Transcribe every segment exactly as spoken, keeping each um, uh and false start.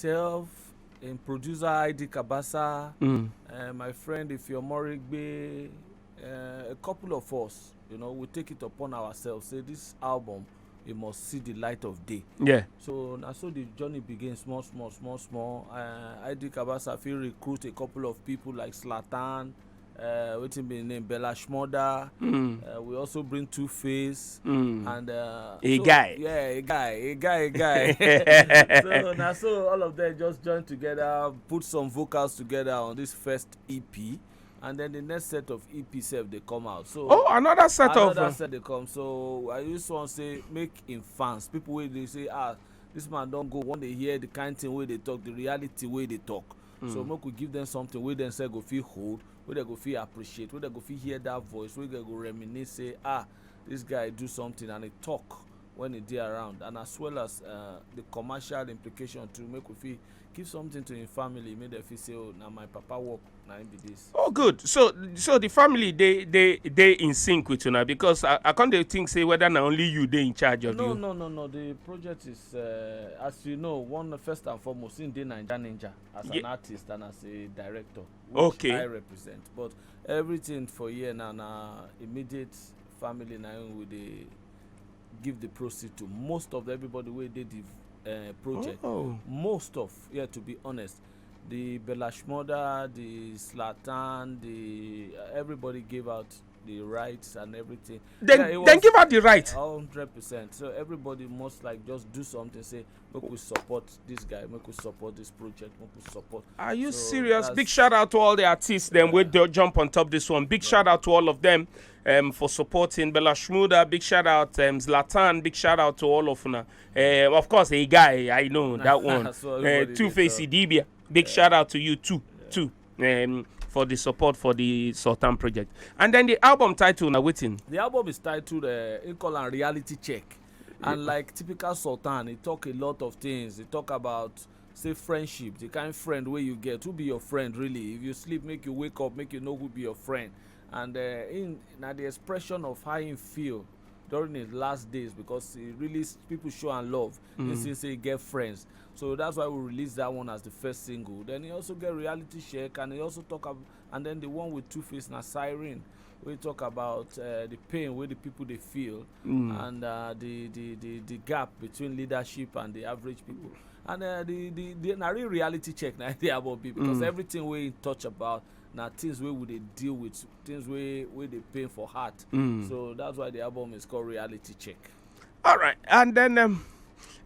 myself, in producer I D Kabasa, Mm. uh, my friend Ifeoma Origbe, uh, a couple of us, you know, we take it upon ourselves. Say this album, it must see the light of day. Yeah. So na so the journey begin small, small, small, small. Uh, I D Kabasa fit recruit a couple of people like Slatan, uh, wetin be him name, Bella Shmurda. Mm. Uh, we also bring Two Face Mm. and uh, A so- guy. Yeah, a guy, a guy, a guy. So na so all of them just join together, put some vocals together on this first E P, and then the next set of E P sef dey come out. So Oh, another set of. another uh, set dey come. So I just wan say make im fans, people wey dey say, ah, this man don go, wan dey hear the kind thing wey dey talk, the reality wey dey talk. So make we give them something wey dem sef go fit hold, wey dem go fit appreciate, wey dem go fit hear that voice, wey dem go reminisce say, ah, this guy do something and he talk when he dey around, and as well as uh, the commercial implication too, make we fit give something to him family, make dem fit say, oh, na my papa work, na him be this. Oh, good. So, so the family, they they they in sync with una, because I, I can't dey think say whether na only you dey in charge of No, you. No, no, no. The project is, uh, as you know, one, first and foremost, in the Naija Ninja as Ye- an artist and as a director, which Okay. I represent. But everything for here now, na immediate family na im we dey give the proceed to. Most of everybody wey dey the uh, project, Oh. most of, yeah, to be honest, the Bella Shmurda, the Slatan, the uh, everybody gave out the rights and everything. Then Yeah, it then was- give her the right. Hundred percent. So everybody must, like, just do something. Say, make we support this guy. Make we support this project. Make we support. Are you So serious? Big that's- shout out to all the artists them wey dey jump on top this one. Big shout out to all of them um, for supporting Bella Shmurda. Big shout out um, Slatan. Big shout out to all of una. Uh, of course, a guy I know that one. So Uh, everybody Two dey Face talk. Idibia. Big shout out to you too, too, um, for the support for the Sultan project. And then the album title na wetin? The album is titled uh, Call and Reality Check. And like typical Sultan, he talk a lot of things. He talk about, say, friendship, the kind friend where you get. Who be your friend, really? If you sleep, make you wake up, make you know who be your friend. And uh, in now the expression of how he feel during his last days, because he really s- people show and love. He Mm. still say he get friends. So that's why we release that one as the first single. Then he also get Reality Check, and he also talk about, and then the one with Two Face na Siren. We talk about uh, the pain where the people they feel Mm. and uh, the, the the the gap between leadership and the average people. And uh, the the the na real reality check na the album be, because Mm. everything we touch about na things wey we dey deal with, things wey wey dey pain for heart. Mm. So that's why the album is called Reality Check. All right, and then um,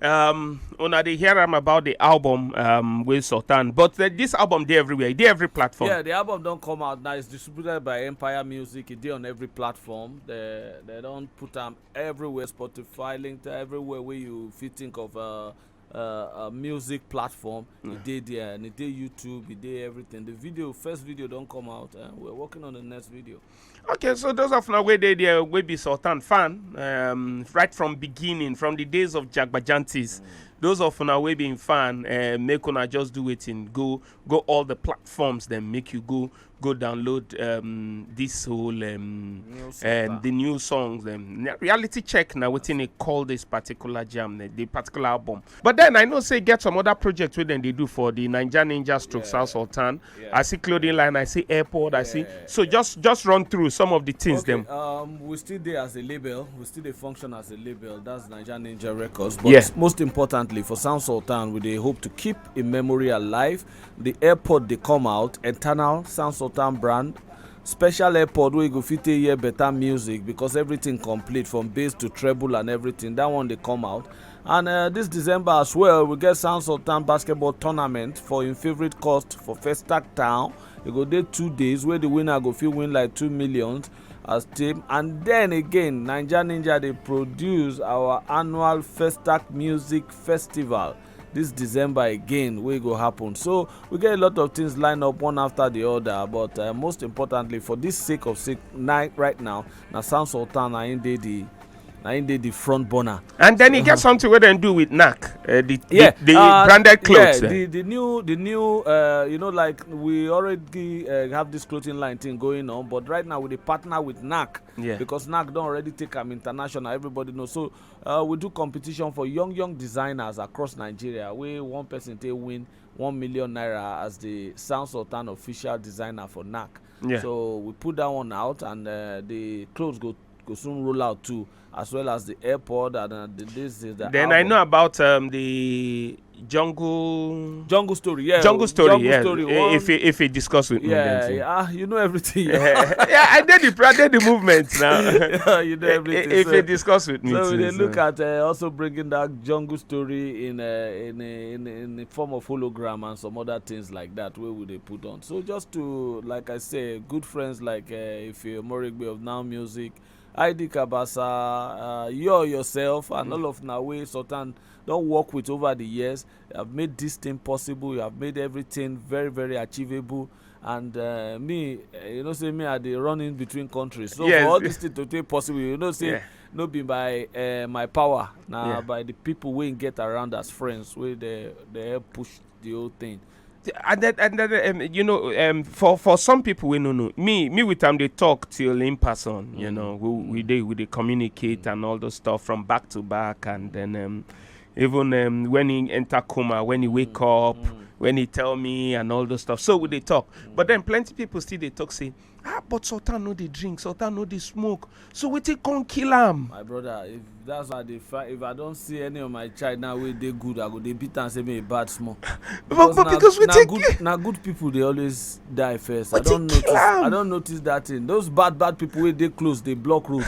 um, una dey hear am about the album um, with Sultan, but the, this album dey everywhere, e dey every platform. Yeah, the album don come out now. It's distributed by Empire Music. It dey on every platform. They they don put am everywhere. Spotify, LinkedIn, everywhere where you fit think of uh, uh, a music platform. E dey there, and e dey YouTube. E dey everything. The video, first video don come out, and we're working on the next video. Okay, so those of una wey dey there wey be Sultan fan, um, right from beginning, from the days of Jagbajantis, those of una wey be him fan, uh, make una just do wetin, go go all the platforms, then make you go go download um, this whole um, New um, Sultan. The new songs. Um, reality check now wetin they call this particular jam, the, the particular album. But then I know say get some other projects wey dem dey do for the Naija Ninja stroke Yeah. South Sultan. Yeah. I see clothing line, I see airport, I see. Yeah. So just just run through some of the things Okay, them. Um, we still dey as a label. We still dey function as a label. That's Naija Ninja Records. But Yeah. Most importantly, for Sound Sultan, we dey hope to keep in memory alive. The airport dey come out, eternal Sound Sultan brand. Special airport where you go fit take hear better music, because everything complete from bass to treble and everything. That one dey come out. And uh, this December as well, we get Sound Sultan basketball tournament for your favorite cost for Festac Town. E go dey two days where the winner go fit win like two million as team. And then again, Naija Ninja dey produce our annual Festac Music Festival this December again, wey go happen. So we get a lot of things lined up one after the other. But uh, most importantly, for this sake of sake night right now, na Sound Sultan na im dey the Na him dey the front burner. And then e get something wey dem do with knack, uh, the, yeah, the, the uh, branded clothes. Yeah, the, the new, the new, uh, you know, like, we already uh, have this clothing line thing going on, but right now we dey partner with knack. Yeah. Because knack don already take am international, everybody know. So uh, we do competition for young, young designers across Nigeria, wey one person take win one million naira as the Sound Sultan official designer for knack. Yeah. So we put that one out, and uh, the clothes go go soon roll out too, as well as the airpod and uh, the, this is the. Then album. I know about um, the jungle jungle story, yeah, jungle story, jungle yeah. Story, if he, if he discuss with yeah, me, then yeah, ah, you know everything. Yeah, yeah, I did the I did the movement now. Yeah, you know everything. If so, he discuss with me, so too, they so. Look at uh, also bringing that jungle story in uh, in, a, in in the form of hologram and some other things like that. Where would they put on? So just to, like I say, good friends like uh, Ife Morigbe of Now Music, I D Kabasa, uh, you yourself, and mm. all of Nawe Sultan don't work with over the years. You have made this thing possible. You have made everything very, very achievable. And uh, me, uh, you know, say me, I dey run in between countries. So yes. For all this thing to take possible, you know, say yeah. No be by uh, my power, now yeah. By the people we get around as friends, where they they help push the whole thing. And then, and then um, you know, um, for for some people we no know me me with them they talk till in person. You mm. Know, we we they we they communicate mm. And all those stuff from back to back, and then um, even um, when he enter coma, when he wake mm. Up, mm. When he tell me and all those stuff. So we they talk, mm. But then plenty people still they talk say, ah, but Sultan no dey drink, Sultan no dey smoke. So wetin come kill am? My brother, if that's why they fight, if I don't see any of my child now wey dey good, I go dey beat am say me bad small. But, but because we na take good, na good people dey always die first. I don't notice. I don't notice that thing. Those bad bad people wey dey close dey block road.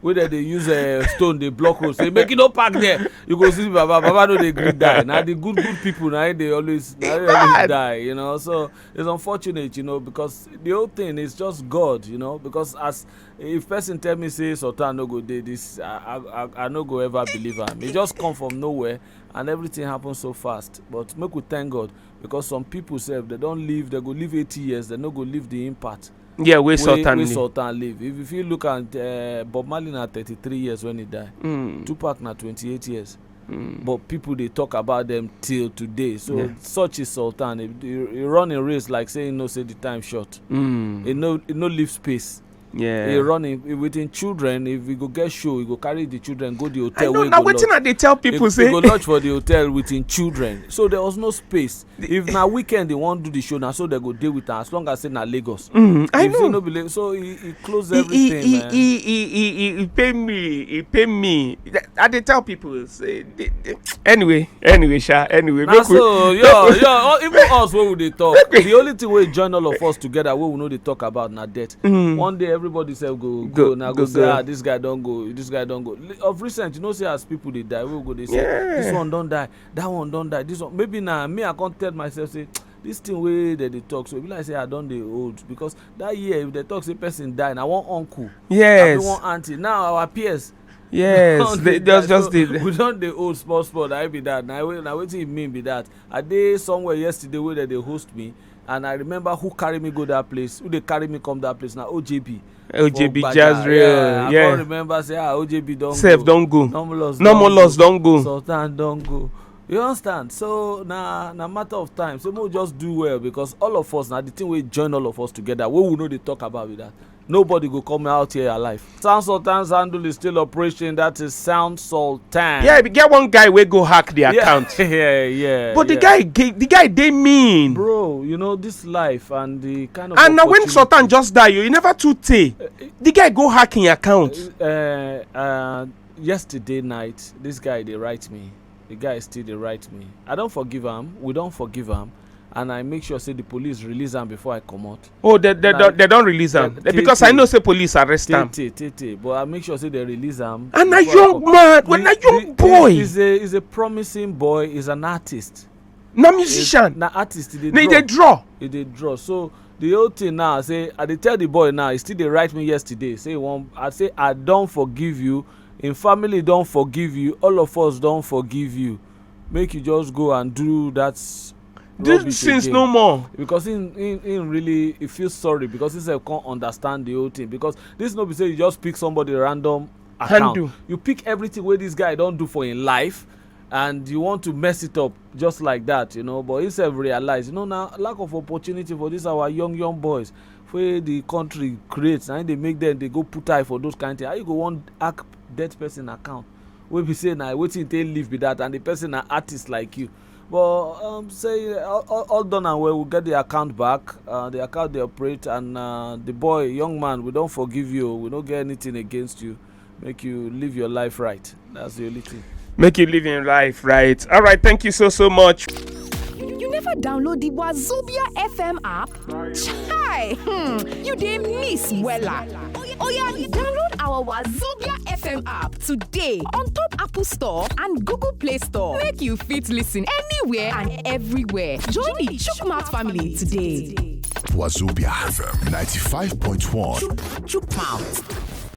Wey dem dey use uh, stone dey block road. Say make you no park there. You go see baba, baba no dey gree die. Na the good good people na dey always na dey always die. You know, so it's unfortunate, you know, because the whole thing is just God, you know, because as if person tell me say Sultan no go dey this, I, I, I, I no go ever believe am. He just come from nowhere and everything happen so fast. But make we thank God, because some people sef, they don't live, they go live eighty years, they no go live the impact. Yeah, wey Sultan live. Sultan live. If, if you look at uh, Bob Marley na thirty-three years when he die. Mm. Tupac na twenty-eight years. Mm. But people they talk about them till today. So yeah. Such is Sultan. He, he, he run a race like saying no, say the time short. Mm. He no, he no leave space. Yeah. He run in, within children. If he go get show, he go carry the children go the hotel. I know, now waiting at they tell people he, say he go lodge for the hotel within children. So there was no space. If na weekend they wan do the show, na so they go dey with am, as long as say na Lagos. Mm, I know. No be Lagos, so he, he close everything. He, he, he, he, he, he pay me, he pay me. I dey tell people say they, they, anyway, anyway, sha, anyway. Na so yo, yo, even us wey we dey talk, the only thing wey join all of us together wey we no dey talk about na death. Mm. One day everybody sef go go na go say ah, this guy don go, this guy don go. Of recent, you know say as people dey die, we go dey say this one don die, that one don die, this one. Maybe na me, I come tell myself say this thing wey dem dey talk so, e be like say I don dey old, because that year if dem talk say person die, na one uncle, yes, abi one aunty. Now our peers, yes, they just just dey, we don dey old small small. Na be that, na wetin e mean be that. I dey somewhere yesterday wey dem dey host me, and I remember who carry me go that place, who dey carry me come that place na O J B. O J B Jazz Real, yeah. I remember say ah, O J B don go. Sef don go. Normal Loss don go. Sultan don go. You understand? So na na matter of time. So we just do well, because all of us, na the thing wey join all of us together, wey we no dey talk about with that. Nobody go come out here alive. Sound Sultan Sandul is still operation. That is Sound Sultan. Yeah, we get one guy wey go hack the account. Yeah, yeah. But the guy, the guy dey mean. Bro, you know this life and the kind of. And now when Sultan just die, you never too tey. Uh, the guy go hack him account. Uh, uh, yesterday night, this guy dey write me. The guy still dey write me. I don't forgive am. We don't forgive am. And I make sure say the police release am before I comot. Oh, they they, like, they, they don't release am, they, because I know say police arrest am. Tete, tete, but I make sure say they release am. And a young man, when a young boy. He's a he's a promising boy. He's an artist. Na musician. Na artist. He dey draw. He dey draw. So the whole thing now, say I dey tell the boy now. He still dey write me yesterday. Say one, I say I don't forgive you. Im family don forgive you, all of us don forgive you. Make you just go and do that. This since no more, because in in in really he feel sorry, because he sef can't understand the whole thing, because this no be say you just pick somebody random Handle. You pick everything wey this guy don do for him life, and you want to mess it up just like that, you know. But he sef realize, you know, na lack of opportunity for this our young young boys wey the country create, na im dey make them dey go put eye for those kind thing. How you go wan hack dead person account wey be say na wetin take live be that, and the person na artist like you? But um, say all, all, all done and well, we get the account back. Uh, the account dey operate, and uh, the boy, young man, we don forgive you. We no get anything against you. Make you live your life right. That's the only thing. Make you live your life right. All right, thank you so so much. You never download the Wazobia F M app? Chai! Hmm, you dey miss wella. Oya, download our Wazobia F M app today on top Apple Store and Google Play Store. Make you fit listen anywhere and everywhere. Join the Chukmat family today. Wazobia F M ninety-five point one. Chukmouth.